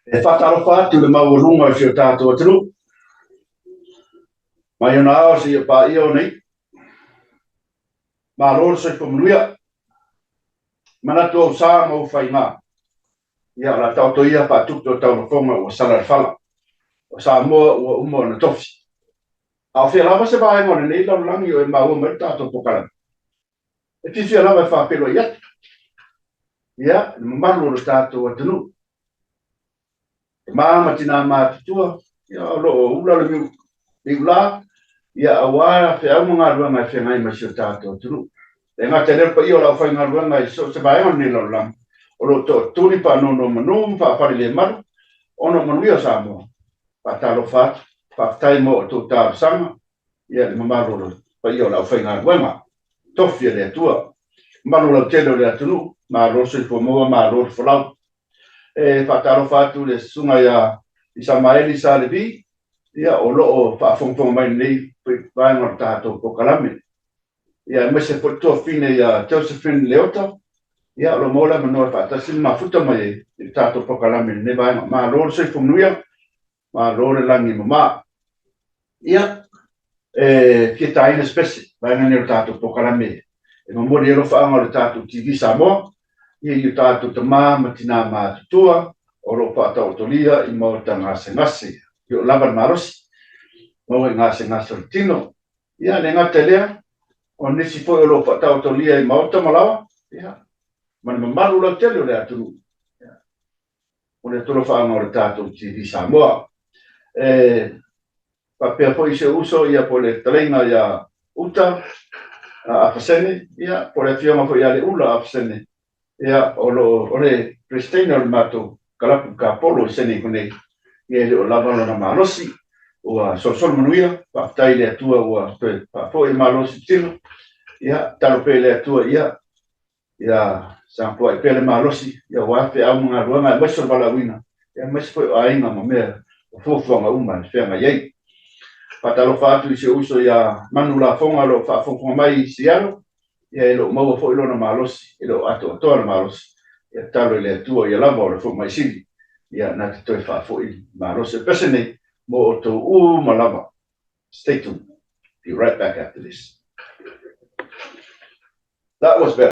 E faatalofa atu i le maualuga o si o tatou atunuu, mai ona ao seia paia ona iu. Malo le soifua manuia. Manatu ou sa ma ou faiga, ia o le a taoto ia faatupe o taulafoga ua sala le fala. O Samoa ua uma ona tofi. A o fea lava se vaega o lenei lalolagi o e maua mai le tatou polokalame? E fiafia lava e faafeiloai atu, ia, le mamalu o le tatou atunuu. Tama ma tina matutua, ia, o lo o ula le niulā, ia, aua feau ma galuega e feagai ma si o tatou atunuu. E gata i lea o le paia o le aufaigaluega i so o se vaega o lenei lalolagi, o lo o tootuli faanonomanu ma faafalelemalu ona o manuia o Samoa. Faatalofa atu, faafetai mo outou talosaga, ia le mamalu o le paia o le aufaigaluega, tofi a le Atua, mamalu lautele o le atunuu, malo le soifua maua, malo le folau. E faatalofa atu i le susuga ia Isamaeli Sa Levi, ia, o lo o faafogafoga mai i lenei vaega o le tatou polokalame. Ia, aemaise foi le tuafafine ia Josephine Leota, ia, o lo o maua le avanoa e faatasi ma mafuta mai ai i le tatou polokalame i lenei vaega. Malo le soifua manuia, malo le lagi e mama. Ia, e fia taina se pese, vaega lenei o le tatou polokalame e momoli ai alofaaga o le tatou TV Samoa, ia i o tatou tama ma tina matutua o lo o faataotolia i maota gasegase, i o lava le malosi, maua i gasegase o le tino. Ia, le gata i lea, o nisi foi o lo o faataotolia i maota ma laoa, ia, ma le mamalu lautele o le atunuu. Ia, o le tolofaaga o le tatou TV Samoa. E faapea foi si ou uso, ia, po o le fetalaiga ia Uta Afasene, ia, po o le afioga foi ia Leula Afasene, ia, o lo o le Peresetene o le matou kalapu Kapolo i Sene nei, ia, e le o lava lona malosi, ua solosolo manuia, faafetai i le Atua ua toe faafoi le malosi i tino, ia, tatalo pea i le Atua, ia, ia sagofoai pea le malosi, ia aua feau ma galuega, aemaise o le valaauina, aemaise foi o aiga ma mea o fuafuaga uma e feagai ai. Faatalofa atu i si ou uso ia Manu Lafoga o lo o faafogafoga mai i Seattle, ia e le o maua foi lona malosi, e le o atoatoa le malosi, ia tatalo i le Atua ia lava o le fomai sili, ia na te toe faafoi malosi. O le pese nei, mo outou uma lava. Stay tuned. Be right back after this. That was better.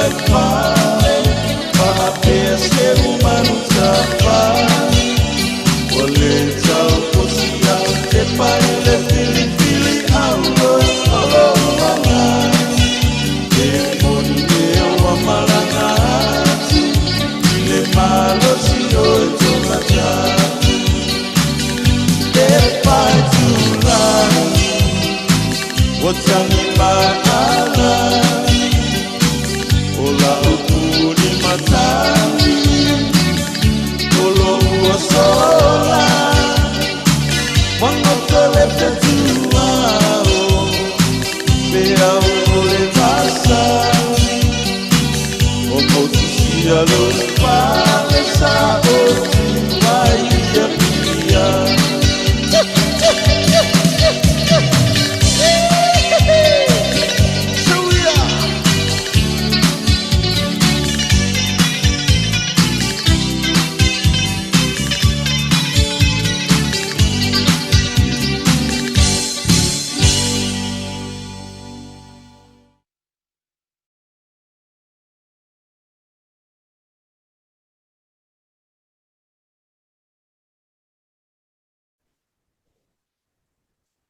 i pale faapea se manu tafa ua lē taufosia tepa i le filifili aulo o lou aga e moni ea ua malaga atu i le malosi o e togata e paetulagi ua tagi maala o la'u puli matagi o lo'u asola magoto le fetuao peau o le vasa o motusia lou fale sa otu ai ia pia. Suia!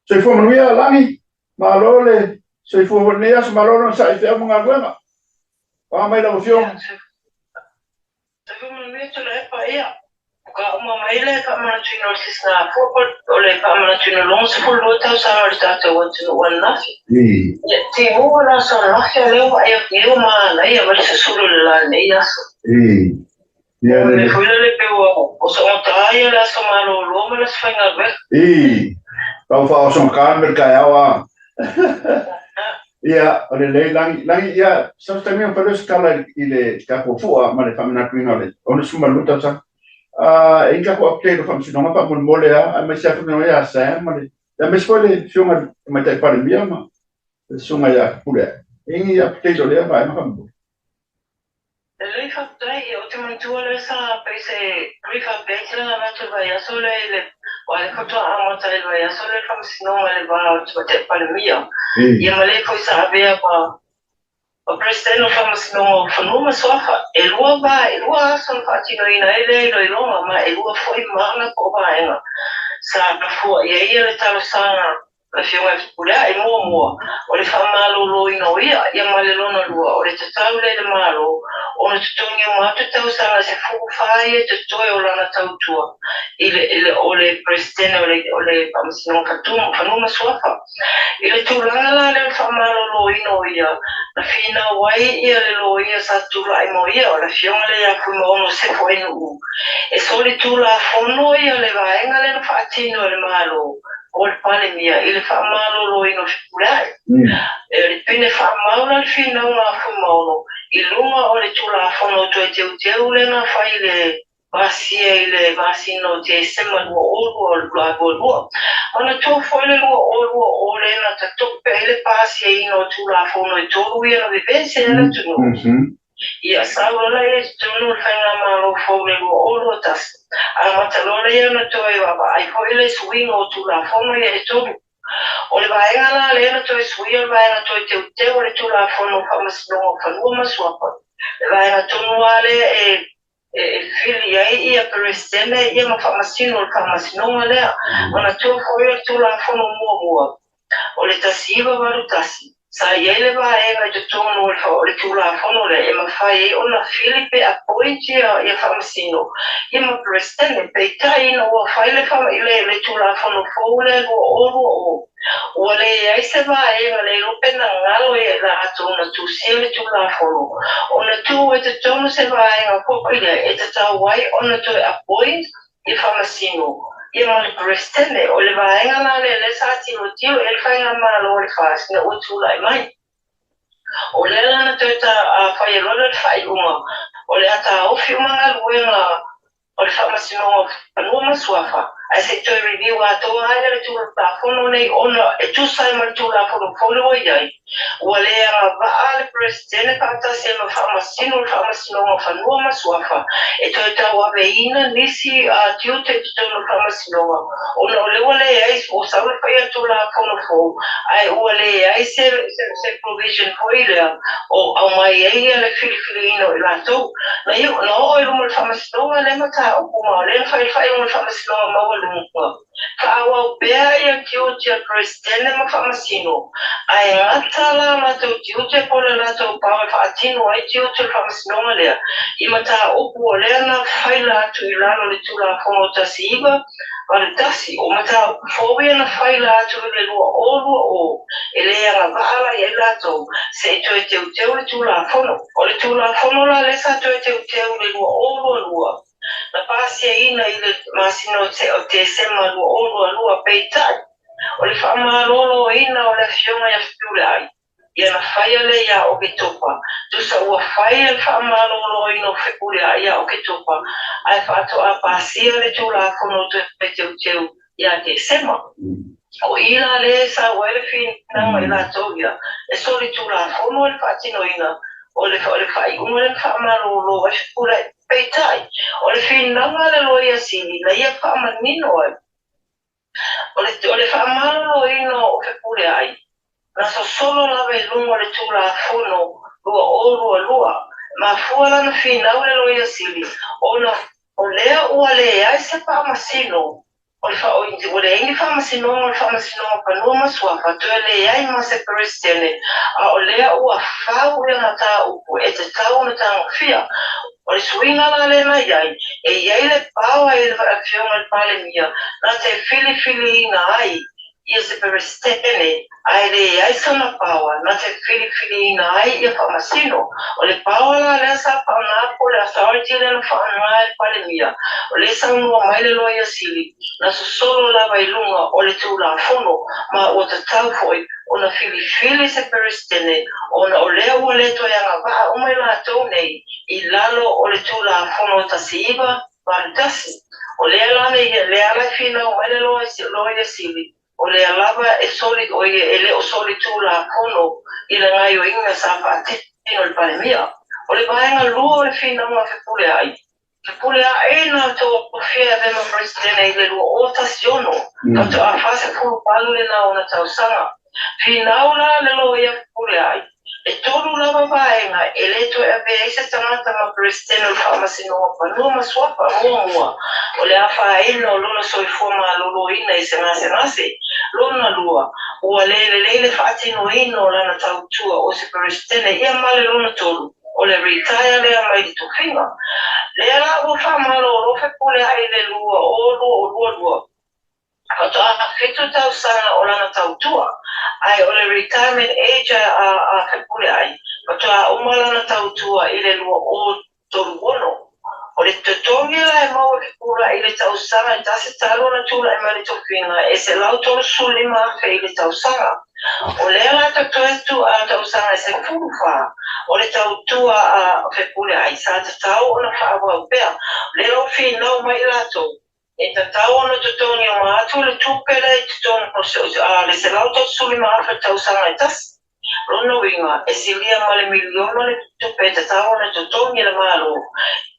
Soifua manuia lagi, malo le soifua foi lenei aso, malo le onosai i feau ma galuega. Paga mai lau Afioga. Soifua manuia Tuilaepa, ia. Ka uma mai le faamanatuina o le sisigafua po o le faamanatuina o le 62 tausaga o le tatou atunuu ananafi. Ia, timuga le aso ananafi a lea ua vaai atu nei ua manaia ma le susulu i le la lenei aso. Ia O le le. foi lele pei ua osoogata ia le aso malolo ma le aso faigaluega. Tau faaosogata le mea i le taeao a. Ia, o lelei lagi, lagi, ia, sau se taimi ona fai lea o se tala i le tatou fua ma le faamanatuina o le 62 tausaga. E i ai ni tatou update o Faamasinoga faamolemole lava, aemaise lava Faamasinoga ia Sam ma le, aemaise foi le Afioga i le Tamaitai Palemia ma le Susuga ia Fepuleai. E i ai ni update o lea vaega faamolemole? Lelei faafetai, ia ou te manatua lea sa pei se brief update lea na avatu i le vaiaso lea i le aua lea faatoa amata i le vaiaso lea le Faamasinoga i le va o le Tamaitai Palemia ia ma le foi sa avea ma ma Peresetene o le Faamasinoga o Fanua ma Suafa. E lua va, e lua aso na faatinoina ai lea iloiloga ma e lua foi mana po o vaega sa fua i ai le talosaga a le Afioga ia Fepuleai. Muamua, o le faamaloloina o ia, ia ma le lona lua, o le tatau lea i le Malo ona totogi uma atu tausaga 14 ia totoe o lana tautua i le, i le, o le Peresetene o le, o le Faamasinoga Fanua ma Suafa. I le tulaga la lea o le faamaloloina o ia, na finau ai ia le loia sa tulai mo ia, o le afioga lea ia Fuimaono Sefo Enuu, e solitulafono ia le vaega lea na faatino e le Malo o le Palemia i le faamaloloina o Fepuleai. E le pine faamau la le finauga a Fuimaono i luga o le Tulafono toe teuteu lea na fai i le pasia i le masina o Tesema 2022. Manatua foi le 2020 lea na tatope ai le pasiaina o Tulafono e tolu ia na vevese ai le atunuu. Ia sau loa lea i totonu o le faigamalo fou le 2021, amata loa lea ona toe vaavaai foi le suiga o Tulafono ia e tolu. O le vaega la lea na toe suia o le vaega toe teuteu o le Tulafono o Faamasinoga o Fanua ma Suafa, le vaega tonu lava lea e e fili ai ia Peresetene ia ma Faamasino o le Faamasinoga lea. Manatua foi o le Tulafono muamua o le 1981, sa i ai le vaega i totonu o le Tulafono lea e mafai ai ona fili pe appoint ia, ia Faamasino ia ma Peresetene. Peitai ina ua fai le, le, le Tulafono fou lea 2020, ua leai se vaega le iloa pe na galo ia i latou na tusia le Tulafono ona tuu ai totonu se vaega foi lea e tatau ai ona toe appoint ia Faamasino ia ma le Peresetene. O le vaega la lea lea sa tilotilo i ai le faigamalo o le FAST ina ua tulai mai. O lea la na toe faia loa lea o le faaiuga o le a taofi uma galuega o le Faamasinoga o Fanua ma Suafa, Ae se i toe review atoa ai le Tulafono nei ona e tusa ai ma le Tulafono fou lea ua i ai, ua le agavaa le Peresetene faatasi ai ma Faamasino o le Faamasinoga o Fanua ma Suafa e toe tauaveina nisi tiute i totonu o le Faamasinoga ona o lea ua leai, ua sau le faia Tulafono fou ae ua leai se provision foi lea o aumai ai le filifiliina o i latou. Na iu, na oo i luma o le Faamasinoga lea mataupu ma o lea na fai le faaiuga a le Faamasinoga Maualuga, faaauau pea ia tiute a le Peresetene ma Faamasino, ae gata la latou tiute po o le latou power e faatino ai tiute o le Faamasinoga lea i mataupu o lea na faila atu i lalo o le Tulafono 1981. O mataupu fou ia na faila atu i le 2020 e le agavaa la i ai latou se i toe teuteu le Tulafono. O le Tulafono la lea sa toe teuteu i le 2022, na pasiaina i le masina o Tesema 2022, peitai, o le faamaloloina o le Afioga ia Fepuleai, ia na faia lea ia Oketopa. Tusa ua fai le faamaloloina o Fepuleai ia Oketopa, ae faatoa pasia le Tulafono toe teuteu ia Tesema. O i la lea e sau ai le finauga i latou ia, e solitulafono le faatinoina o le faaiuga lea na faamalolo ai Fepuleai. Peitai, o le finauga a le Loia Sili na ia faamanino ai, o le faamaloloina o Fepuleai, na sosolo lava i luga o le Tulafono 2022. Mafua la na finau le Loia Sili ona o lea ua leai se faamasino o le ua leai ni faamasinoga o le Faamasinoga o Fanua ma Suafa, toe leai ma se Peresetene, a o lea ua fau ia mataupu e tatau ona tagofia. O le suiga la lea na i ai, e i ai le power i le Afioga i le Palemia na te filifiliina ai ia se Peresetene, ae leai sana power na te filifiliina ai ia faamasino. O le power la lea sa faaaoga po o le authority lea na faaaoga e le Palemia, o lea e saunoa mai le Loia Sili, na sosolo lava i luga o le Tulafono, ma ua tatau foi ona filifili se Peresetene ona o lea ua le toe agavaa uma i latou nei i lalo o le Tulafono 1981. O lea la lea la e finau mai le Loia Sili, o lea lava e soli, o ia e le o solitulafono i le gaoioiga sa faatino e le Palemia. O le vaega lua o le finauga a Fepuleai, Fepuleai na tofia e avea ma Peresetene i le 2016, faatoa 48 lena ona tausaga. Finau la le Loia Fepuleai, e tolu lava vaega e le toe avea ai se tagata ma Peresetene o le Faamasinoga o Fanua ma Suafa. Muamua, o le afaina o lona soifua maloloina i se gasegase. Lona lua, ua le lelei le faatinoina o lana tautua o se Peresetene ia ma le lona tolu, o le retire lea mai le tofiga. Lea la ua faamalolo Fepuleai i le 2022, faatoa 7 tausaga o lana tautua, ae o le retirement age a Fepuleai, faatoa uma lana tautua i le 2036. O le totogi la e maua e Fepuleai i le tausaga e tasi talu ona tulai mai le tofiga e $135,000 i le tausaga. O lea la totoe tausaga e 14 o le tautua a Fepuleai sa tatau ona faaauau pea. O lea ua finau mai i latou, e tatau ona totogi uma atu le tupe lea i totonu o le $135,000 i le tausaga e tasi. Lona uiga, e silia ma le miliona le tupe e tatau ona totogi e le Malo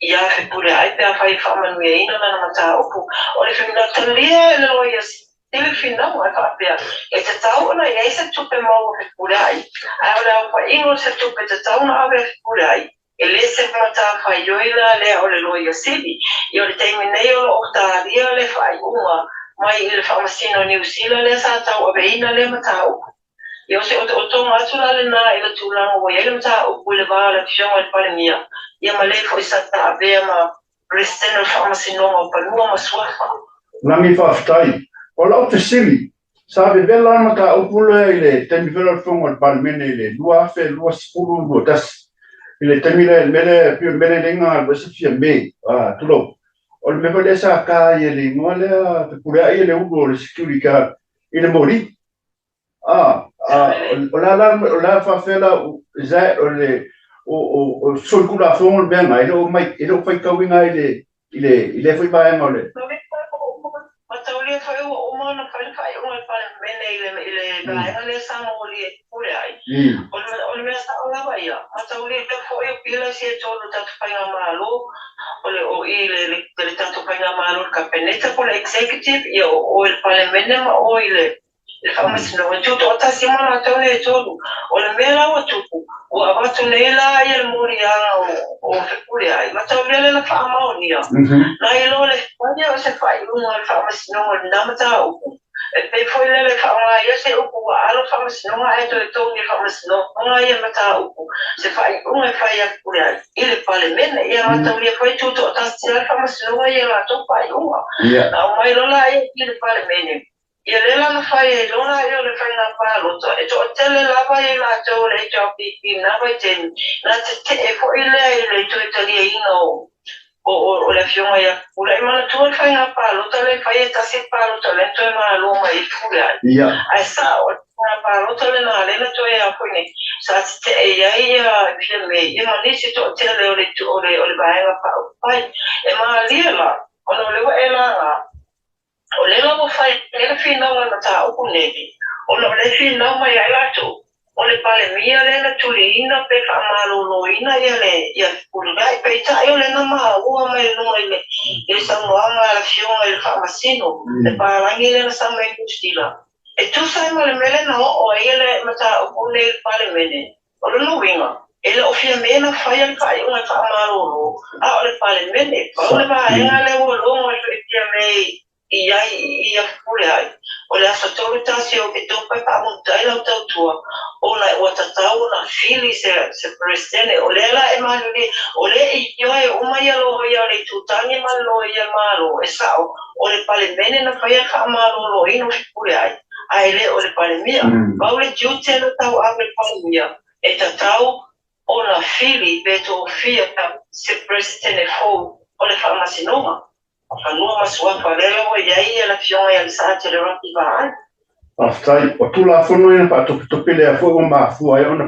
ia Fepuleai pe afai e faamanuiaina lana mataupu. O le talia e le Loia Sili finauga e faapea, e tatau ona i ai se tupe maua a Fepuleai, ae o le aofaiga o se tupe e tatau ona ave a Fepuleai, e le se matafaioi la lea o le Loia Sili. Ia o le taimi nei o lo o talia le faaiuga mai i le Faamasino o Niu Sila lea sa tauaveina lea mataupu. Ia o se otootoga atu la lena i le tulaga ua i ai le mataupu i le va o le Afioga i le Palemia ia ma le foi sa avea ma Peresetene o le Faamasinoga o Fanua ma Suafa. Lagi faafetai. O lau fesili, sa vevela le mataupu lea i le taimi foi lea o le fono a le Palemene i le 2021, i le taimi lea, le mea lea, pei o le mea lea e le galulue se Fiame, tulou. O le mea foi lea sa ta ai e le igoa lea Fepuleai e le ulu o le security guard i le moli. O la la, o la faafefea la, is that, o le, o solitulafono le mea lena, e le o mai, e le o faitauina i le, i le, i lea foi vaega o le. Ma Palemene i le vaega lea sa molia e Fepuleai. O le mea sao lava ia, mataulia foi o pila isi e tolu o le tatou faigamalo, o le o i le le tatou faigamalo i le Kapeneta po o le Executive, ia o o i le Palemene ma o i le le Faamasinoga. E tutoatasi uma latou nei e tolu. O le mea la ua tupu, ua avatu nei la ia le moliaga o Fepuleai, mataulia lea na faamaonia, na i lo le faia o se faaiuga a le Faamasinoga i lena mataupu. E pei foi lele e faaaoga ai se upu ua alo le Faamasinoga ae toe togi e le Faamasinoga ia mataupu, se faaiuga e fai a Fepuleai i le Palemene. Ia mataulia foi e tutoatasi lava le Faamasinoga ia latou faaiuga. Na aumai loa laia i le Palemene, ia lea la na fai ai loa laia o le faiga palota, e toatele lava i latou o le HRPP i lena vaitaimi, na tetee foi lea i le toe taliaina o le afioga ia Fepuleai. Manatua le faiga palota lea e fai e tasi le palota lea na toe malo mai ai Fepuleai. Ae sao o le faiga palota lena lea na toe a foi nei, sa tetee i ai ia Fiame ia ma nisi toatele o le o le Vaega Faaupufai. E malie la, ona o lea ua e laga, O lea la ua fai ai le finauga i le mataupu nei, ona o lea e finau mai ai latou, o le Palemia lea na tuliina pe faamaloloina ia le ia Fepuleai. Peitai o lea na maua mai luga i le i le saunoaga a le Afioga i le Faamasino, le palagi lea na sau mai Niu Sila, e tusa ai ma le mea lea na oo ai le mataupu nei i le Palemene. O lona uiga, e le o Fiame na faia le faaiuga e faamalolo, a o le Palemene. Pau le vaega lea ua logo ai foi Fiame i ai i ia Fepuleai, o le aso 31 o Oketopa e faamuta ai lau tautua, ona ua tatau ona fili se Peresetene. O lea la e malilie, o lea e ioe uma ia loia o le Itutagi ma le loia o le Malo, e sao, o le Palemene na faia le faamaloloina o Fepuleai, ae le o le Palemia. Pau le tiute na tauave e le Palemia, e tatau ona fili pe tofia se Peresetene fou o le Faamasinoga o Fanua ma Suafa, lea la ua i ai le Afioga ia Lesatele Rocky Vaai. Faafetai. O Tulafono ia na faatopetope lea foi ua mafua ai ona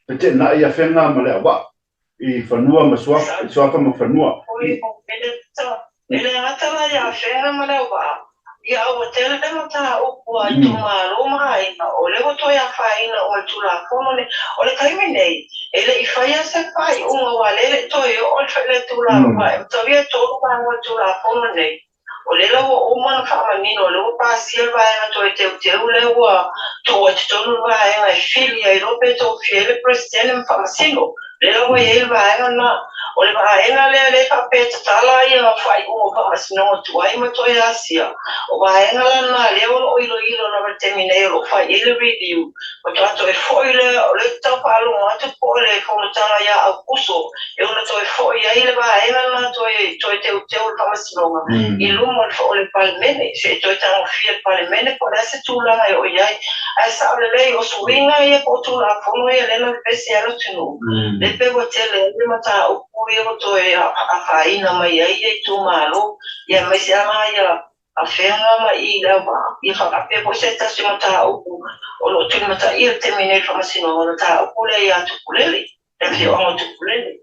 feteenai Afega ma Leauvaa i fanua ma suafa, i suafa ma fanua. E le gata la ia Afega ma Leauvaa, ia a ua tele mataupu a itumalo ma aiga, o lea ua toe afaina uma i le Tulafono lenei. O le taimi nei, e le i faia se faaiuga aua o lea e le i toe oo le Tulafono, e mataulia e tolu vaega o le Tulafono lenei. O lea la ua uma ona faamanino, o lea ua pasia le vaega toe teuteu lea ua tuu ai totonu le vaega e fili ai loa pe tofia ai le Peresetene ma Faamasino. O lea la ua i ai le vaega lena. O le vaega lea lea e faapea e tatala ia faaiuga o Faamasinoga tuai ma toe asia, o vaega la lena lea o lo o iloilo lava i le taimi nei o lo o fai i ai le review, faatoa toe foi lea, o lea ou te tau faalogo atu po o le fonotaga ia Aukuso e ono toe foi ai le vaega lena toe toe teuteu le Faamasinoga i luma o le Palemene, se i toe tagofia e le Palemene po o le a se tulaga e oo i ai. Ae sao lelei, o suiga ia po o Tulafono ia lea na pepesi ai le atunuu, lea pei ua tele ai le mataupu ia ua toe afaina mai ai ia itumalo, ia aemaise lava ia Afega ma i le Auvaa, ia faapea foi se tasi o mataupu o lo o tulimataia i le taimi nei i le Faamasinoga, o le mataupu lea ia Tupulele, le afioaga o Tupulele.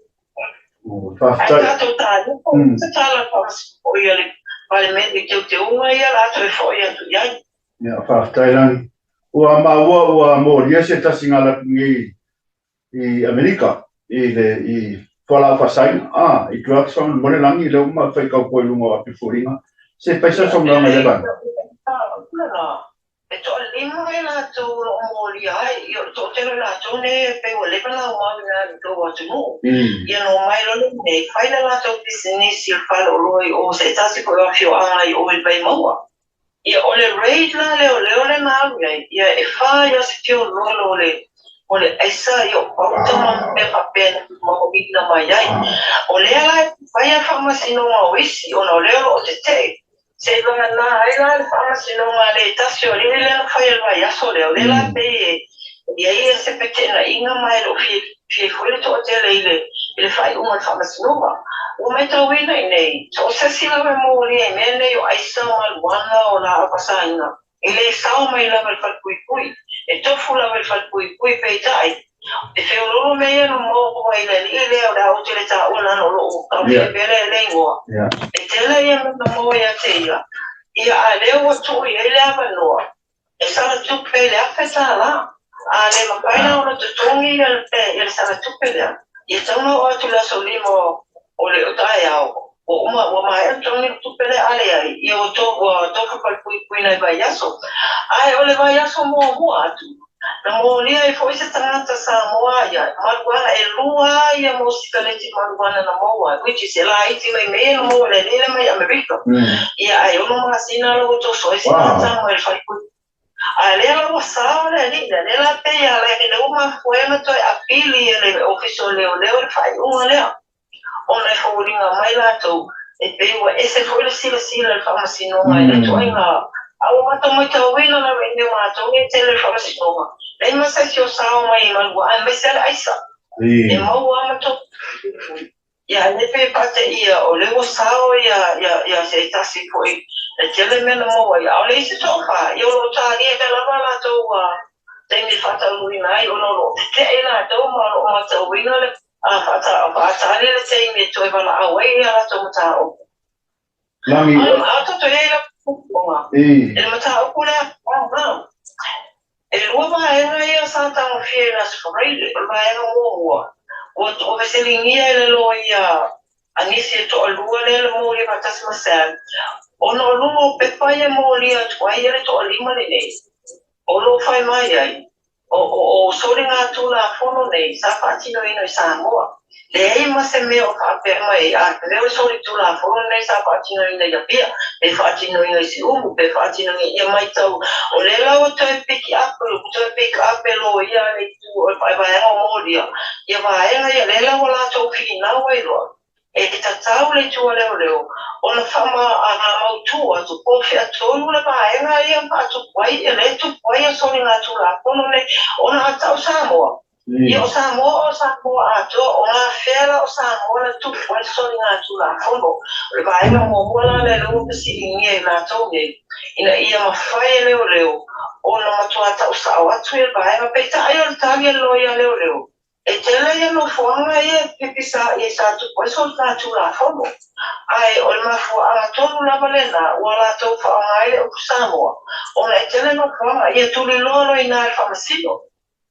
Ae tatou talofa se tala a le Faamasinoga ia le Palemene i teuteuga ia o le a toe foi atu i ai. Ia, faafetai Lani. Ua maua ua molia se tasi galaki nei i Amerika i le i fualaau faasaina a i drugs faamolemole Lani lea ua faitau po i luga o api foliga se fai se saunoaga i lea vaega. E toalima i latou o lo o molia ai, ia o le toatele o latou nei e pei ua leva ona aumau i ina i le tou atunuu. Ia na omai loa lenei, fai le latou pisinisi o le faleoloa i o se tasi foi o afioaga i o i le Vaimauga. Ia o le raid la leoleo lea na alu i ai, ia e fa ia o se feoloolo o le o le aisa ia o pauta ma mea faapea na maua mai ai. O lea la e fai a le faamasinoga o isi ona o lea o lo o tetee. Seiloga ai la le faamasinoga a le tasi o alii lea na faia i le vaiaso lea, o lea la pei e i ai se feteenaiga ma e le o fiafia foi le toatele i le i le faaiuga o le faamasinoga. Ua matauina i inei, so o se isi lava e molia i mea nei o aisa, o maluana, o laau fasaina, e le sao mai lava i le falepuipui, e tofu lava i le falepuipui, peitai, e feoloolo mea ia na maua i le alii lea o le a ou te le taua lana o lo o taofia pea le igoa. E tele ia mea na maua ia te ia, ia a o lea ua tuu i ai le avanoa. E sala tupe i le $1,000. A le mafai la ona totogi ia le sala tupe lea, ia tatau ona oo atu i le aso 5 o le taeao, ua uma ua maea ona totogi le tupe lea, a leai, ia ua tofa falepuipuina i vaiaso. Ae o le vaiaso muamua atu, na molia ai foi se tagata Samoa ia maluana e lua ia mo sikaleti maluana na maua, which is e laiti mai mea na maua le lele mai Amerika. Ia ai 6 masina la ua toso ai sina tama i le falepuipui. A lea la ua sao le alii lea, lea la pei a le le ua mafua ai ona toe apili e le Ofisa o Leoleo le faaiuga lea. Ona e foliga mai latou, e pei ua ese foi le silasila i le faamasinoga i le ituaiga. A ua matou matauina lava i mea matou nei tele le faamasinoga, leai ma se isi o sao mai i Maluaa aemaise lava le aisa. E maua lava ma toe Ia, e le pei e faateia o lea ua sao ia se tasi foi e tele mea na maua ai, a o le isi toafa, ia o lo o talia lava latou taimi e faataunuuina ai ona o lo o tete'e latou ma o lo o matauina le faatali le taimi e toe valaau ai ia latou mataupu. Lagi. A toto i ai la i le mataupu lea, e lua vaega ia sa tagofia i le Aso Faraile. O le vaega muamua, ua toafesiligia e le loia a nisi e toalua lea le molia faatasi ma Sam, ona o luga o pepa ia molia atu ai le toalima lenei, o lo o fai mai ai, o soligatulafono nei sa faatinoina i Samoa. Leai ma se mea o faapea mai ai, a mea o le solitulafono nei sa faatinoina i Apia, pe faatinoina i Siumu, pe faatinoina ia maitau, o lea la ua toe pick up, toe pick up e loia le itu o le vaega o molia, ia vaega ia lea la ua latou finau ai loa. E tatau le itu a leoleo ona faamautu atu po o fea tonu le vaega ia faatupu ai ia le tupu ai ia soligatulafono nei, ona a tau Samoa. Ia o Samoa o Samoa atoa, o ngā fea la o Samoa na tupu ai soligatulafono. O le vaega muamua la lea ua fesiligia i latou nei, ina ia mafai e leoleo ona matua tausao atu ia le vaega. Peitai o le tali a le loia leoleo, e tele ia nofoaga ia pipisa ia sa tupu ai soligatulafono. Ae o le mafuaaga tonu lava lena ua latou faaaoga ai le upu Samoa, ona e tele nofoaga ia tuliloa loa i ina e le faamasino.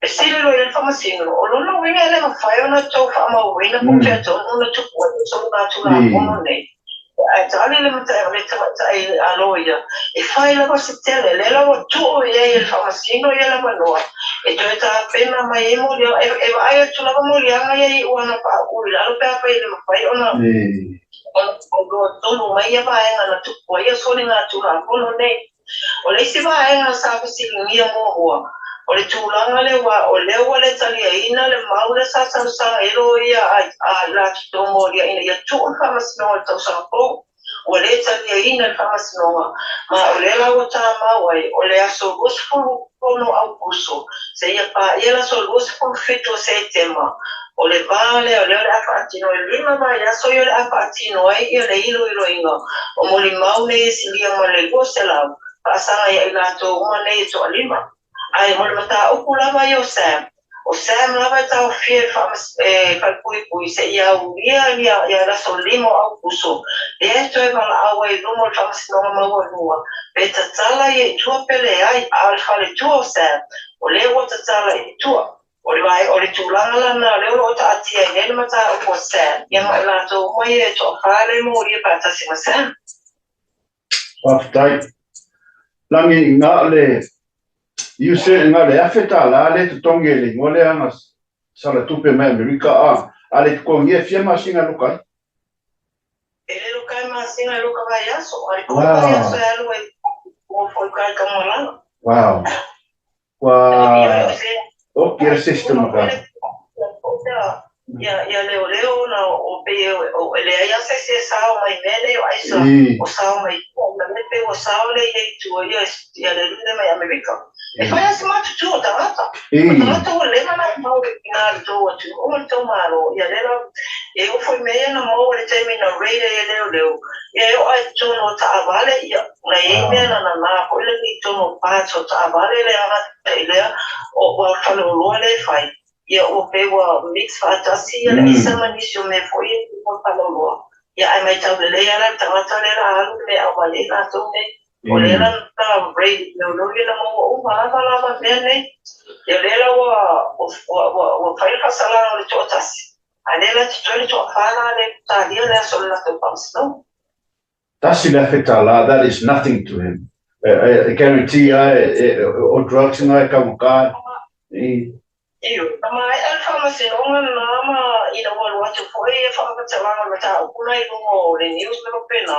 E sili loa i le faamasino, o lona uiga e le mafai ona tou faamauina po o fea tonu na tupu ai soligatulafono nei. Ae tali le tamaitai a loia, e fai lava se tele, lea la ua tuu i ai e le faamasino ia le avanoa, e toe tapena mai ai moliaga, e vaai atu lava moliaga ia i ua na pauu i lalo pe afai e le mafai ona iloa tonu mai ia vaega na tupu ai ia soligatulafono nei. O le isi vaega sa fesiligia muamua, o le tulaga lea ua o lea ua le taliaina le mau lea sa talosaga ai loia a latou molia ina ia tuu le faamasinoga i le tausaga fou. Ua le taliaina le faamasinoga, ma o lea la ua tamau ai o le aso 26 Aukuso seia paia le aso 27 o Setema. O le vā lea o lea o le a faatino e 5 vaiaso ia o le a faatino ai ia le iloiloina o molimau nei e silia ma le 200 faasaga ia i latou uma nei e toalima. Ae mo le mataupu lava ia o Sam, o Sam lava e taofia e falepuipui seia aulia ia le aso 5 o Aukuso, lea e toe valaau ai i luma o le faamasinoga maualuga, pe tatala ia i tua pe leai, a o le faletua o Sam, o lea ua tatala i tua. O le tulaga lana lea o lo o taatia ai nei le mataupu o Sam, ia ma i latou uma ia e toafa le molia faatasi ma Sam. Faafetai. Lagi na o le iuse na le $1,000 le totogi e le igoa lea na sala tupe mai Amerika a le totogia e fia masina loka ai. E le loka ai masina e loka vaiaso, a le koa vaiaso e alu ai mo foi kai ka malanga. Wow. Ua o le system ka. Ia ia leoleo na o pe o leai a se se sao mai mea nei o aisa o sao mai na me pe o sao le ia i tua ia ia le lune mai Amerika. E fai a se matutu o tagata. O tagata ua leva na mau i nā le tou atunuu o le tou malo. Ia lea e o foi mea ia na maua le taimi na raid ai e leoleo. Ia e oo ai totonu o taavale ia na iai mea na nanā foi le i totonu o parts o taavale le agata i lea o ua faleoloa le fai. Ia ua pe ua mix faatasi ia le aisa ma nisi o mea foi ia i faleoloa. Ia ae maitau lelei ala le tagata lea la alu le mea aumai ai latou nei. O lea la na raid leoleo ia na maua uma lava lava mea nei. Ia o lea la ua ua ua ua fai le faasalaga o le toatasi, a lea la totoe le toafa la lea e talia le aso o le latou faamasinoga. $1,000, that is nothing to him. E guarantee ai o drugs na e taugata. Ioe, na maea le faamasinoga lena ma ina ua alu atu foi ia faamatalaga o le mataupu la i luga o le news ma faapena,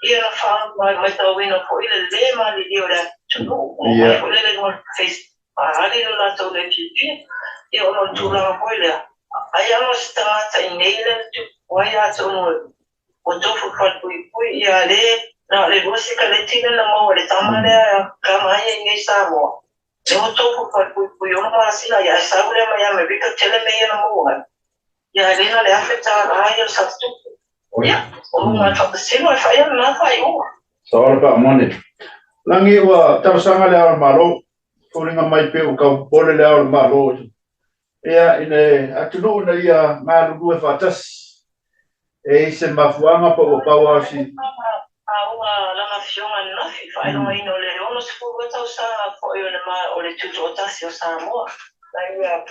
ia na faamaitauina foi le le malilie o le atunuu, ua aumai foi lele i luga o le Facebook, faaali lo latou le fiafia, ia ona o le tulaga foi lea, ai lava o se tagata i nei lea na tupu ai atonu ua tofu i falepuipui, ia le na o le 2 sikaleti lea na maua e le tama lea kama ia i nei Samoa. Lea ua tofu i falepuipui 6 masina, ia ae sau lea mai Amerika tele mea ia na maua ai. Ia ae le na o le $1,000 ia o le satutupu. Ia, o luga o le faapasino e fai ai lena faaiuga. It's all about money. Lagi ua talosaga le Ao o le Malo, foliga mai pei ua tau popole le Ao o le Malo ia i le atunuu ina ia galulue faatasi. E i ai se mafuaaga po ua pau lava o si. Lauga lana afioga ananafi, faailogaina o le 62 tausaga foi o le o le Tutoatasi o Samoa. Na ia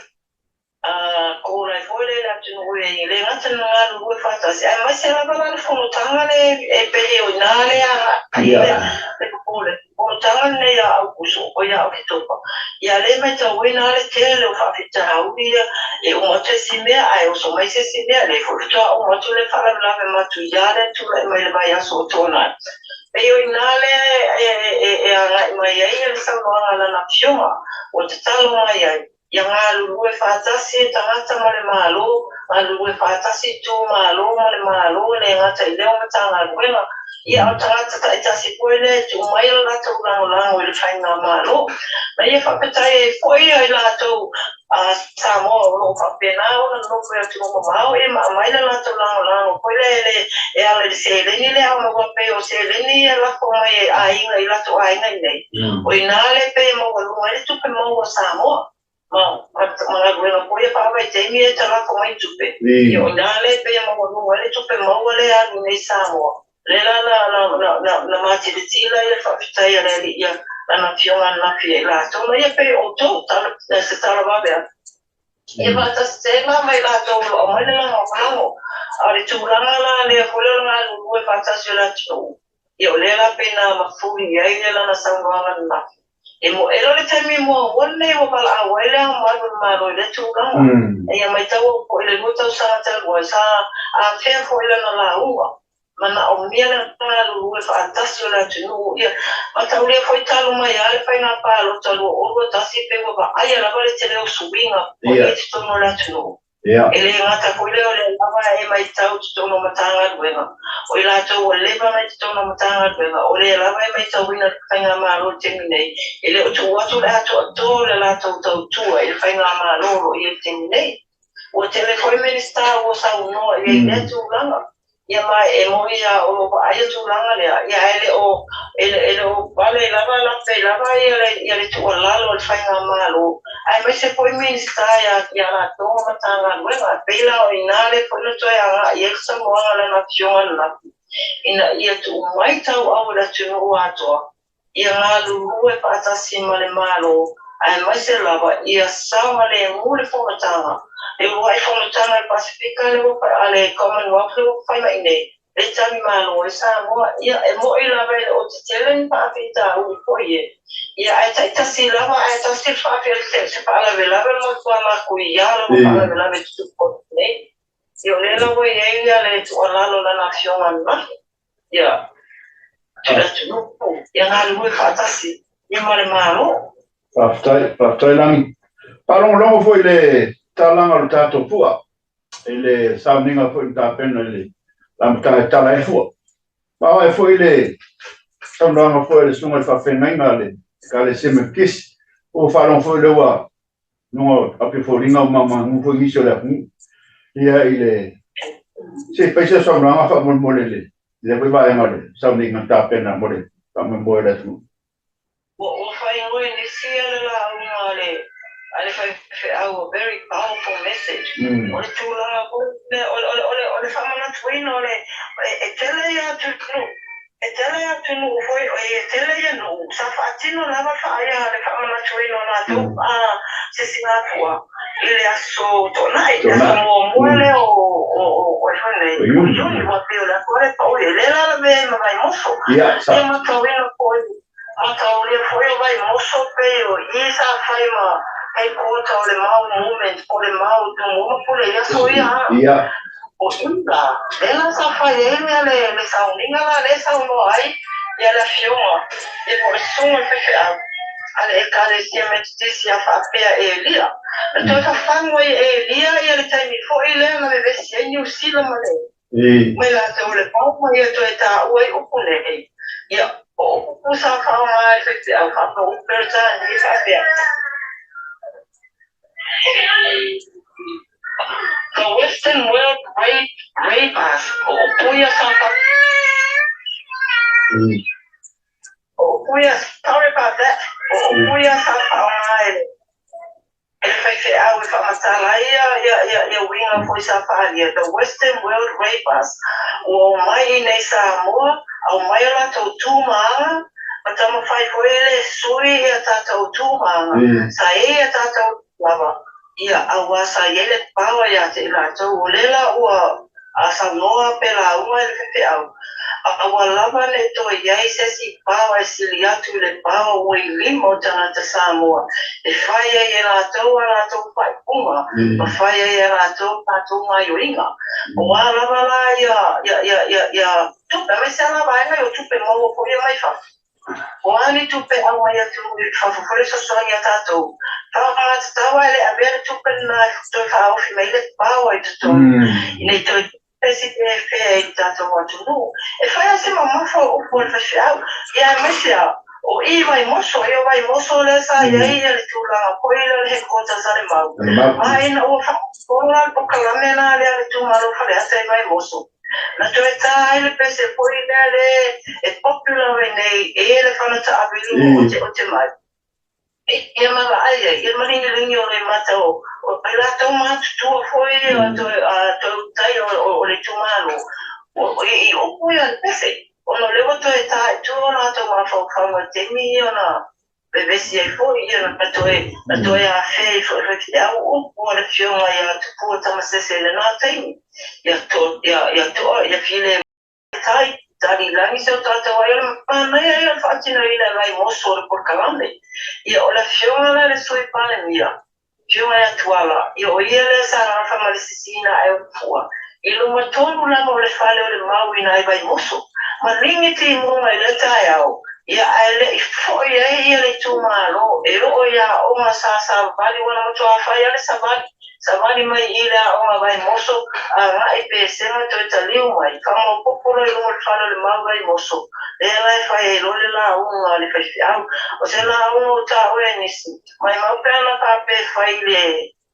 call ai foi lea i le atunuu e le gata na galulue faatasi, aemaise lava la le fonotaga lea e pei o i ina lea agai ai le popole. Fonotaga lenei ia Aukuso, o ia Oketopa, ia lea e matauina lava le tele o faafitauli ia, e uma atu isi mea ae oso mai se isi mea, lea foi faatoa uma atu le faalavelave matuia lea na tulai mai le vaiaso ua tuanai. Pei o i ina lea e agai mai ai le saunoaga a lana afioga, ua tatalo mai ai, Ia galulue faatasi e tagata ma le Malo, galulue faatasi itumalo ma le Malo, e le gata i lea o Matagaluega, ia a o tagata taitasi foi lea e tuu mai le latou lagolago i le faigamalo. Ma ia faafetai ai foi i latou a Samoa o lo o faapena ona nonofo i atunuu mamao ia ma aumai le latou lagolago foi lea e le e ala i le seleni lea a maua pei o seleni ia lafo mai e aiga i latou aiga i nei. O i ina lea pei e maualuga ai le tupe maua a Samoa ma ma galuega foi ia faavaitaimi ia e talafo mai tupe. Ia o i ina lea pei e maualuga ai le tupe maua lea e alu i nei i Samoa. Lea la na na na na na matilatila ai le faafetai a le Alii ia lana afioga ananafi ia i latou ma ia pei o outou tala se tala vave atu. Ia faatasi tela ma i latou o lo o aumai le lagolago. A o le tulaga la lea foi lea o le galulue faatasi o le atunuu, ia o lea la pei na mafuli ai le lana saunoaga ananafi. E moe loa le taimi muamua lenei ua valaau ai le Ao Mamalu o le Malo i lea tulaga. Ia matau au foi i le 2 tausaga talu ai, sa afea foi lana lauga, manaomia le galulue faatasi o le atunuu. Ia mataulia foi talu mai lava le faiga palota 2021 pei ua vaaia lava le tele o suiga foi i totonu o le atunuu. E le gata foi lea o lea lava e matau i totonu o Matagaluega, o i latou ua leva ona i totonu o Matagaluega, o lea lava e matauina le faigamalo i le taimi nei, e le o tuu atu le atoatoa o le latou tautua i le faigamalo o lo o i ai i le taimi nei. Ua tele foi Minisita ua saunoa i ai i lea tulaga. Ia ma e moni lava o lo o vaaia tulaga lea, ia ae le o e le o pale lava lape lava ia le ia le tuualalo a le faigamalo, aemaise foi Minisita ia ia latou ma Matagaluega. E pei la o i ina lea foi na toe agai ai le saunoaga a lana afioga ananafi, ina ia tuu mai tauau i le atunuu atoa ia galulue faatasi ma le Malo, aemaise lava ia saogalemu le fonotaga, le uluai fonotaga i le Pasefika lea ua fai, a le Commonwealth lea ua fai mai nei, le tali malo ai Samoa. Ia, e moni lava e le o tetele ni faafitauli foi e, ia, ae taitasi lava, ae tasi le faafia, se faalavelave le matua matuia lava faalavelave e tutupu atu nei. Ia, o lea la ua i ai ia le tuualalo a lana afioga ananafi. Ia, le atunuu, ia galulue faatasi ia ma le Malo. Faafetai, faafetai Lagi. Faalogologo foi i le talaga o le tatou pua, i le sauniga foi na tapena i le amataga e tala ai le fua. Ma oo ai foi le saunoaga foi a le susuga i le faafeagaiga a le Ekalesia Metotisi. Ua faalogo foi lea ua luga o api foliga ua maumau foi nisi o le atunuu. Ia i le se i fai se saunoaga faamolemole i le lea foi vaega o le sauniga na tapena mo le faamoemoe o le atunuu. Ua faaigoa e nisi le lauga a le a le faifeau a very powerful message. O le tulaga foi lea o le faamanatuina o le e tele ia atunuu. E tele atunuu foi, e tele ia nuu sa faatino lava le le faamanatuina o latou sisigafua i le aso Toonai, le aso muamua lea o foi nei, o Iuni, ua pei o le aso lea pau e lea la lavea ai ma Vaimoso. Ia matauina foi, mataulia foi o Vaimoso pei o i sa fai ma headquarter o le Mau Movement, o le Mau Tumua ma Pule i aso ia. O ula, lea la sa fai ai le sauniga la lea saunoa ai ia le afioga ia po o le susuga i le faifeau a le Ekalesia Metotisi a faapea e Elia. Na toe fafagu ai e Elia ia le taimi foi lea na vevesi ai Niu Sila ma le mai latou le pau ma ia toe taua ai upu nei. Ia, o upu sa faaaoga ai le faifeau faapea upu Peretania faapea. The Western world rape us. O upu ia sa o upu ia, sorry about that. O upu ia sa faaaoga e le faifeau e faamatala ai ia uiga foi sa faaalia. The Western world rape us. Ua omai i nei Samoa, aumai o latou tumaaga, ma taumafai foi le sui ia tatou tumaaga. Sa i ai ia tatou lava, ia aua sa i ai le power ia te i latou. O lea la ua saunoa pe lauga i le faifeau, aua lava le toe i ai se isi power e sili atu i le power ua i lima o tagata Samoa e fai ai e latou a latou faaiuga ma fai ai e latou tatou gaioiga. O a lava la ia tupe, aemaise lava vaega o tupe maua foi ia mai fafo. O a ni tupe aumai atu i fafo foi le fesoasoani ia tatou. Faaaogatatau ai le avea le tupe lena e toe faaofi mai le power i totonu. Ina i toe pesi pe fea i tatou atunuu. E fai lava se mamafa o upu a le faifeau. Ia aemaise lava, o i Vaimoso, ia o Vaimoso lea sa i ai le tulaga foi lea o le headquarters a le Mau. Ma ina ua faafofoga le polokalame la lea a le itumalo Faleata i Vaimoso. Na toe tā ai le pese foi lea le e popular ai nei e le fana taavili ua oteote mai. Ia ma vaai ai, ia malingilingi o le mata o i latou matutua foi toe utai o le itumalo. I upu ia le pese, ona o lea ua toe tā i tua o latou mafaufauga i taimi ia ona vevesi ai foi, ia na toe afea ai foi le faifeau upu a le afioga ia Tupua Tamasese i lena taimi. Ia toa, ia file tai, tali lagi se o tatou ai o le manaia ia o le faatinoina e Vaimoso o le polokalame. Ia o le afioga la le Sui Palemia, afioga ia Tuala, ia o ia lea sa gafa ma le sisiina ae o fua. I luma tonu lava o le fale o le Mau i nai Vaimoso. Ma ligi timuga i lea taeao, ia ae le i foi ai ia le itumalo e oo i aoga sa savali ua na matua fai a le savali. Savali mai i le aoga Vaimoso, agai pesega toe taliu mai. Faamaopoopo loa i luga o le fale o le Mau Vaimoso. Lea la e fai ai loa le lauga a le faifeau. O se lauga o taua e nisi, maimau pe ana faapea e fai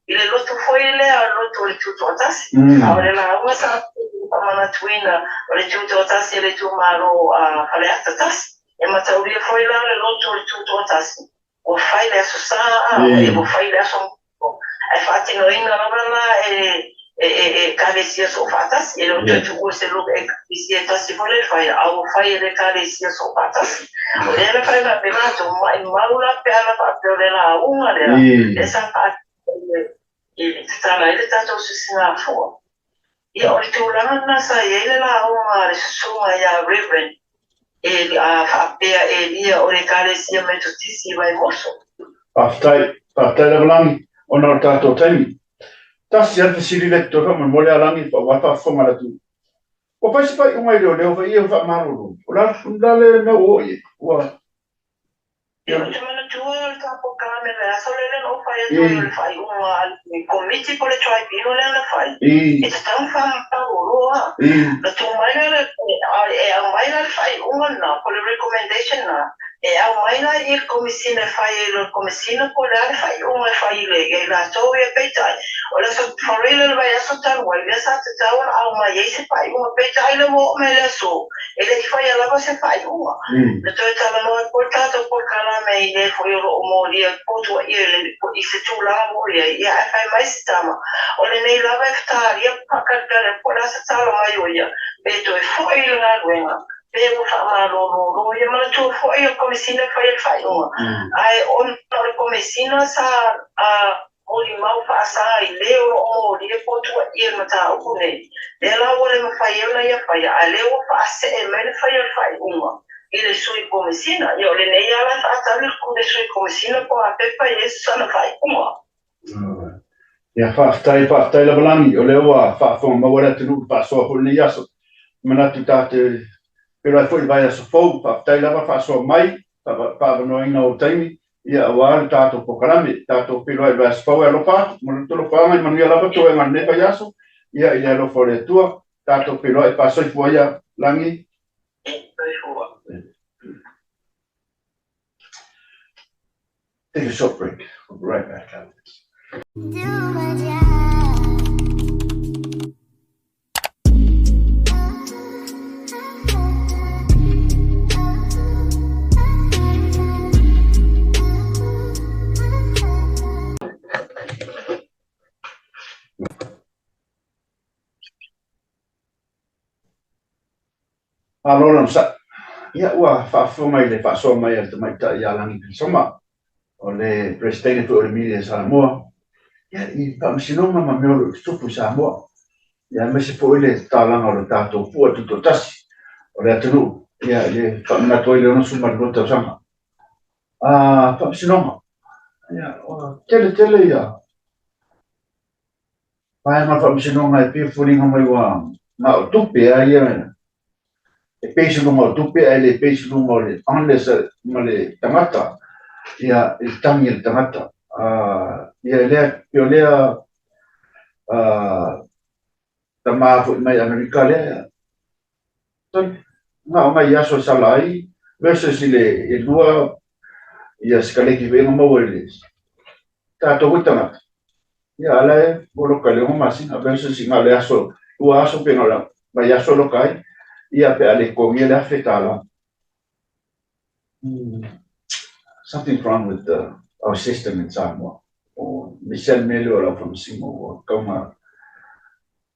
i le lotu foi lea, o le lotu o le Tutoatasi. A o le lauga sa faamanatuina o le Tutoatasi e le itumalo a Faleata tasi. E mataulia foi la le lotu o le Tutoatasi. Ua fai le aso Sa, ua fai le aso Ae faatinoina lava la e Ekalesia Soofaatasi. E le o toe tuua se lotu Ekalesia e tasi foi le fai, a ua fai e le Ekalesia Soofaatasi. O lea la fai faapea latou, maimau la pe ana faapea o le lauga lea, lea sa faatino i le tatala ai le tatou sisigafua. Ia o le tulaga lena sa i ai le lauga a le susuga ia Reverend faapea Elia o le Ekalesia Metotisi i Vaimoso. Faafetai, faafetai lava Lagi, ona o le tatou taimi. Tasi lava le fesili lea e toe faamolemole a Lagi aua le faafofoga a le atunuu. Ua fai se faaiuga i leoleo foi ia faamalolo? O le a le mea ua oo i ai? Ua Ia, ou te manatua o le tatou polokalame i le aso lea na ou fai atu ai o le faaiuga a le Komiti po o le Tribunal lea na fai, e tatau ona faamalolo lava. Na tuu mai la e aumai la le faaiuga lena po o le recommendation lena, e aumai la i le Komesina e fai ai loa e le Komesina po o le a le faaiuga e fai ia i latou ia. Peitai, o le aso Farele o le vaiaso talu ai, lea sa tatau ona aumai ai se faaiuga, peitai lea ua oo mai i le aso, e le i faia lava se faaiuga. Na toe talanoa ai foi le tatou polokalame i le foi o lo o molia potuaia i se tulaga ua i ai, ia ae fai mai se tama, o lenei lava e fetalia faatalitali atu po o le a se tala mai o ia, pe toe foi i le galuega, Pe ua faamalolo ia manatua foi o le Komesina e faia le faaiuga, ae ona o le Komesina sa molimau faasa i le o lo o molia po o tuuaia i le mataupu nei, lea la ua le mafai ai ona ia faia, a lea ua faasee mai le faia o le faaiuga i le Sui Komesina. Ia o lenei lava la e faatali le Sui Komesina po o a pepa i ai sana faaiuga. Ia faafetai, faafetai lava Lagi, o lea ua faafofoga maua le atunuu i le faasoa foi i lenei aso. E manatu ta te feiloai foi i le vaiaso fou. Faafetai lava faasoa mai, faaavanoaina ou taimi, ia aua le tatou polokalame. Tatou feiloai i le vaiaso fou e alofa atu. Ma le alofaga i manuia lava toega o lenei vaiaso. Ia i le alofa o le Atua, tatou feiloai faasoifua ia Lagi. Soifua. Take a short break. We'll be right back after this. Malo le onosai. Ia, ua faafofoga i le faasoa mai a le tamaitai ia Lagi Pilisoma, o le Peresetene foi o le Media Samoa, ia, i faamasinoga ma mea o lo o tutupu i Samoa, ia, aemaise foi le tatalaga o le tatou fua tutoatasi o le atunuu, ia, i le faamanatu ai le 62 tausaga. Faamasinoga, ia, ua tele tele ia vaega o le faamasinoga e pei e foliga mai ua na o tupe a ia e base i luga o tupe ae le base i luga o le honest ma le tagata ia i le tagi a le tagata ia lea pei o lea tama foi mai Amerika lea na o nai aso e sala ai versus i le e lua ia sikaleki foi na maua i le tatou foi tagata ia ala e ua loka i le 6 masina versus i na o le aso lua aso pe na o le vaiaso loka ai ia pe a le totogia le $1,000. Something's wrong with the, our system in Samoa. O misi le mea lea o lau faamasino ua tatau ona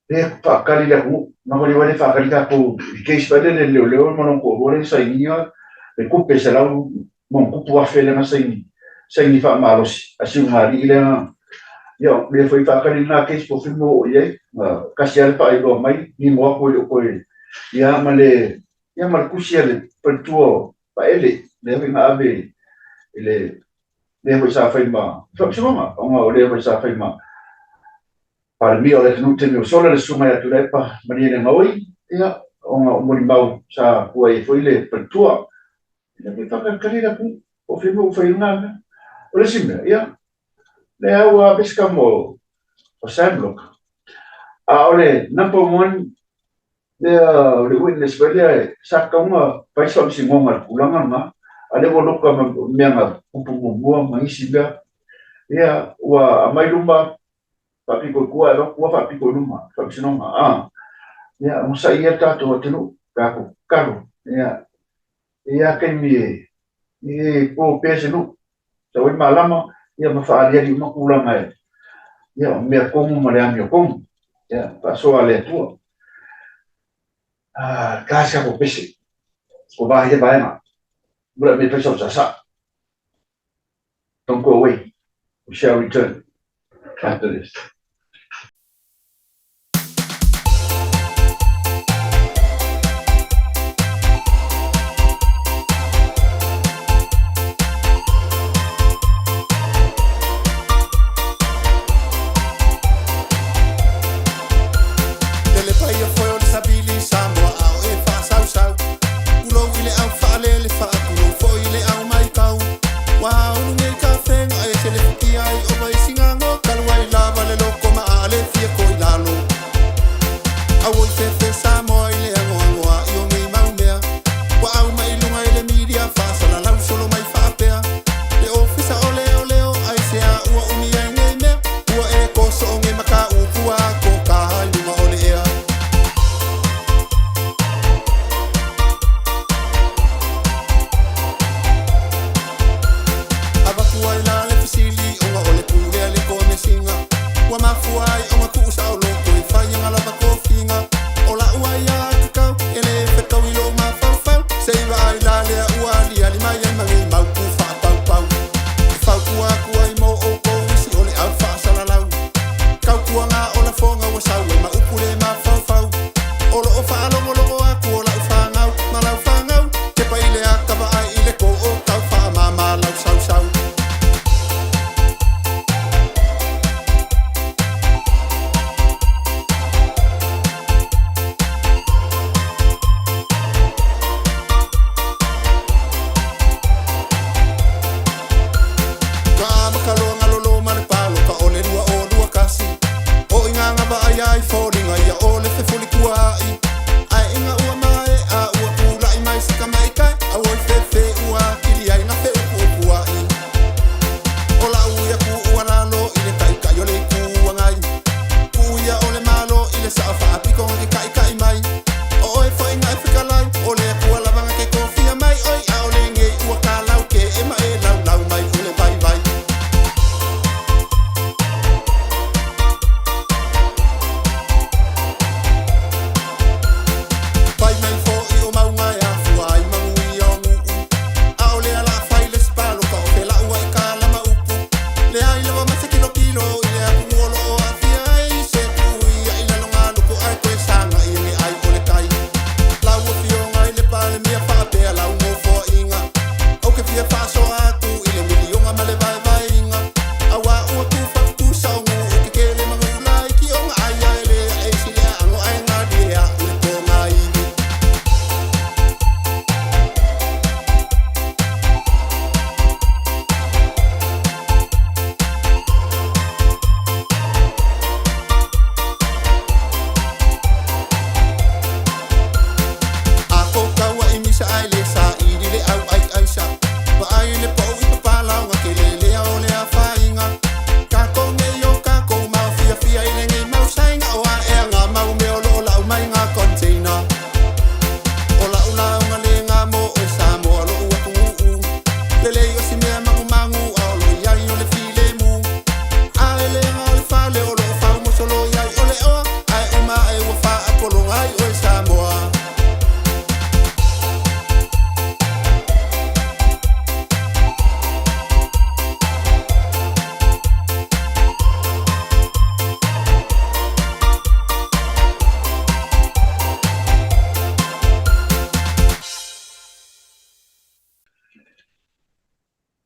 le faatali le atunuu. Na o le faatali tatou i le case foi lele leoleo ma lona toalua lea na sainia le tupe 100+ lea na saini, saini faamalosi a Siugalii lea na ia lea foi faatali lena case po o fea ua oo i ai. Na tasi lava le faailoa mai, nino atu e le o toe ia ma le ia ma le tusi a le faletua o Vaele lea foi na ave i le lea foi sa fai ma faamasinoga ona o lea foi sa fai ma Palemia o le atunuu i le taimi ua sola le susuga ia Tuilaepa Malielegaoi, ia, ona o molimau sa tua i ai foi le faletua. Ia foi faatalitali le atunuu, po o fea mea ua fai ai lena mea. O le isi mea, ia, lea ua ave se kama o Sam Loka. A o le number one lea o le witness foi lea sa tatau ona fai se faamasinoga i le tulaga lena, a lea ua loka ma mea na tupu muamua ma isi mea. Ia, ua aumai luma faapito i tua, e ua faapito i luma faamasinoga. Ia, onosai ia le tatou atunuu, tatou tatalo. Ia, e i ai taimi e po pea se nuu, sau ai malama, ia ma faaaliali uma tulaga e, ia, o mea tonu ma le amiotonu. Ia, faasoa a le Atua. Ta se tatou pese, ua va ia vaega. Mulai mai fai sau saasaa. Don't go away. We shall return after this. Lele paia foi o le savili Samoa a o e faasausau. Tulou i le au faalele faatulou foi i le au maitau. Ua ulu nei tafega e se le futia ai o Vaisigano talu ai lava le loko ma a le fia ko i lalo. Auoi fefe Samoa i le agoagoa i o nei mau mea. Ua au mai luga i le media faasalalau solo mai faapea. Le ofisa o leoleo ai se a ua umi ai nei mea. Ua e koso o nge mataupu a ko ka i luga o le ea. Avatu ai la le fesili ona o le pule a le komesiga. Ua mafua ai ona tuu saoloto i faiaga lava tofiga. O la'u ai a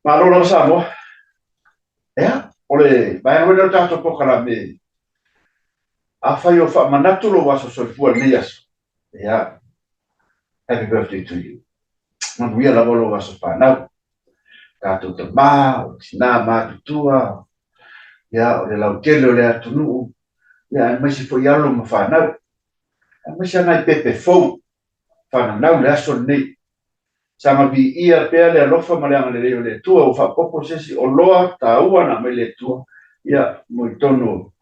Malo lava Samoa. Ia, o le vaega foi lea o le tatou polokalame, afai o faamanatu lou aso soifua i lenei aso, ia, happy birthday to you. Manuia lava lou aso fanau. Tatou tama, o tina matutua, ia, o le lautele o le atunuu, ia, aemaise foi alo ma fanau, aemaise lava nai pepe fou fananau i le aso lenei. Saga viia pea le alofa ma le agalelei o le Atua, ua faaopoopo se isi oloa taua na aumai le Atua, ia, mo i totonu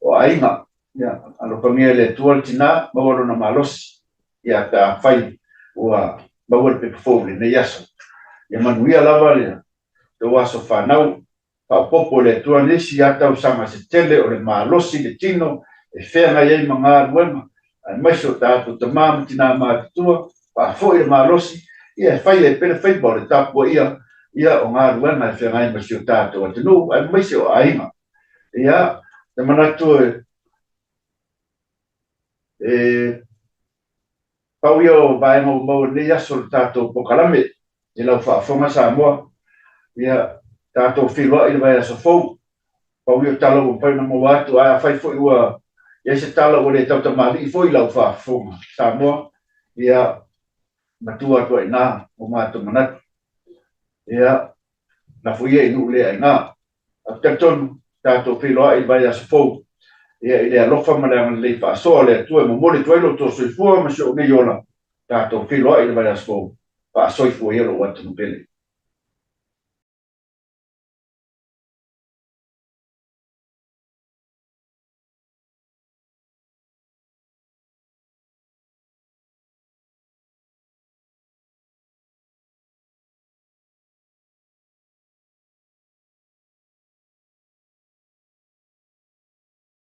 o aiga. Ia, alofagia e le Atua le tina, maua lona malosi, ia, pe afai ua maua le pepa fou i lenei aso. Ia manuia lava le tou aso fanau, faaopoopo e le Atua nisi lava tausaga se tele o le malosi i le tino e feagai ai ma galuega, aemaise o tatou tama ma tina matutua, faafoi le malosi, ia e fai ai pea le faiva o le tapuaia ia o galuega e feagai ma si o tatou atunuu, aemaise o aiga. Ia, te manatu e pau ia o vaega ua maua i lenei aso o le tatou polokalame i lau faafofoga Samoa. Ia, tatou feiloai i le vaiaso fou. Pau ia o tala ua mafai ona maua atu, ae afai foi ua i ai se tala ua le tautamalii foi i lau faafofoga Samoa, ia, matua atu ai i ina o matou manatu. Ia, lafo ia i nuu le aina. Ae ou te talitonu, tatou feiloai i le vaiaso fou, ia, i le alofa ma le agalelei faasoa o le Atua e momoli atu ai lo outou soifua ma si ou nei ola, tatou feiloai i le vaiaso fou, faasoifua ia lou atunuu pele.